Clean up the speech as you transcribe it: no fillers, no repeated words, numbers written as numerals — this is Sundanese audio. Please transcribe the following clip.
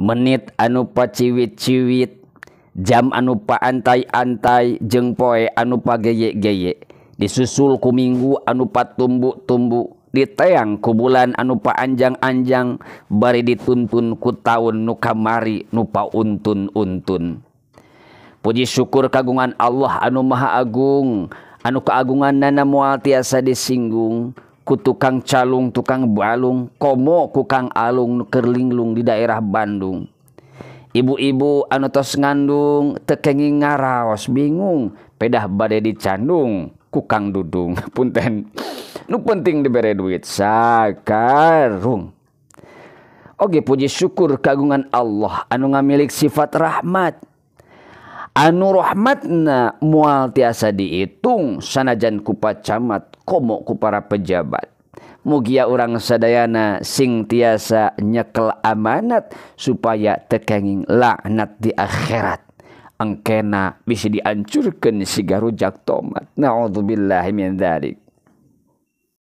Menit anu paciwit-ciwit, jam anu paantai-antai, jeung poe anu pageye-geye, disusul ku minggu anu patumbu-tumbu, diteang ku bulan anu paanjang-anjang, bari dituntun ku taun nu kamari nu pauntun-untun. Puji syukur kagungan Allah anu Maha Agung, anu kaagungannana moal tiasa disinggung, ku tukang calung, tukang balung, komo ku Kang Alung nu keur linglung di daerah Bandung. Ibu-ibu anu tos ngandung teu kenging ngaraos bingung, pedah bade dicandung ku Kang Dudung. Punten, nu penting dibere duit sakarung. Oge puji syukur kagungan Allah anu ngamilik sifat rahmat, anu rahmatna moal tiasa dihitung sanajan ku pacamat komo ku para pejabat. Mugia urang sadayana sing tiasa nyekel amanat supaya teu kenging laknat di akhirat. Engkena bisa dihancurkeun siga rujak tomat. Na'udzubillahi min dzalik.